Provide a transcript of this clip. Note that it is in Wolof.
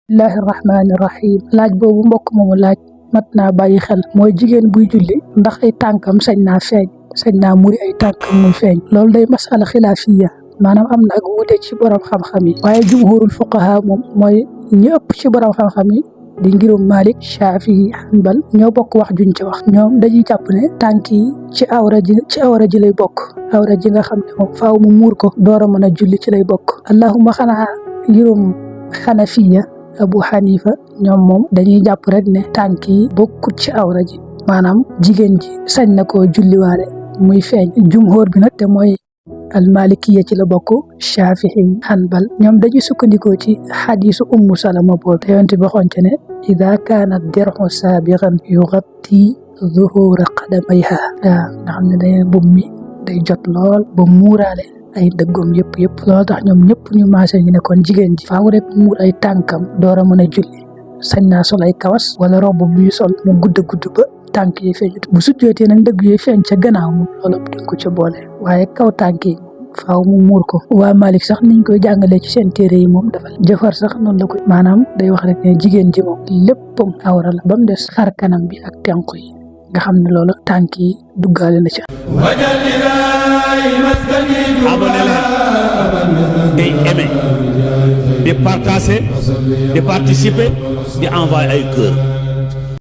bismillahi rahmaani rahim laaj boobu mbokk moomu laaj mat naa bàyyi xel mooy jigéen buy julli ndax ay tànkam sañ naa feeñ sañ naa muri ay tànkam muy feeñ loolu day masala xilaafiya maanaam am na ak wuute ci borom xam-xam yi waaye jumhurul fuqaha moom mooy ñi ëpp ci borom xam-xam yi di ngirum Malik Shafi'i Hanbal ñoo bokk wax juñ ci wax ñoom dañuy jàpp ne tànk yi ci awra ji lay bokk awra ji nga xam ne moom faaw mu muur ko door a mën a julli ci lay bokk allahumma xanaa ngirum Hanafiya Abu Hanifa ñoom moom dañuy jàpp rek ne tànk yi bokkut ci awra ji maanaam jigéen ji sañ na koo julliwaale muy feeñ jumhur bi nag te mooy almalikiya ci la bokk Shafi'i Hanbal ñoom dañuy sukkandikoo ci xadiisu Ummu Salama boobu te yonent bi waxoon ci ne ida kaana dirhu saabigan yughatti zuhura qadamayha waaw nga xam ne day bum mi day jot lool ba muuraale ay dëggoom yëpp loolu tax ñoom ñëpp ñu maase ñu ne kon jigéen ji faaw rek muur ay tànkam door a mën a julli sañ naa sol ay kawas wala robb bu muy sol mu gudd ba tànk yi feeñ bu sujjootee nag dëgg yi feeñ ca gannaaw moom loolu duñ ko ca boole waaye kaw tànk yi faaw mu muur ko waa Malik sax niñ koy jàngalee ci seen téere yi moom dafa jëfar sax noonu la ko maanaam day wax rek ne jigéen ji moom léppam awra la ba mu des xar kanam bi ak tenq yi nga xam ne loolu tànk yi duggaale na ca abonné la day aimé di partager di participer di envoyer ay cœur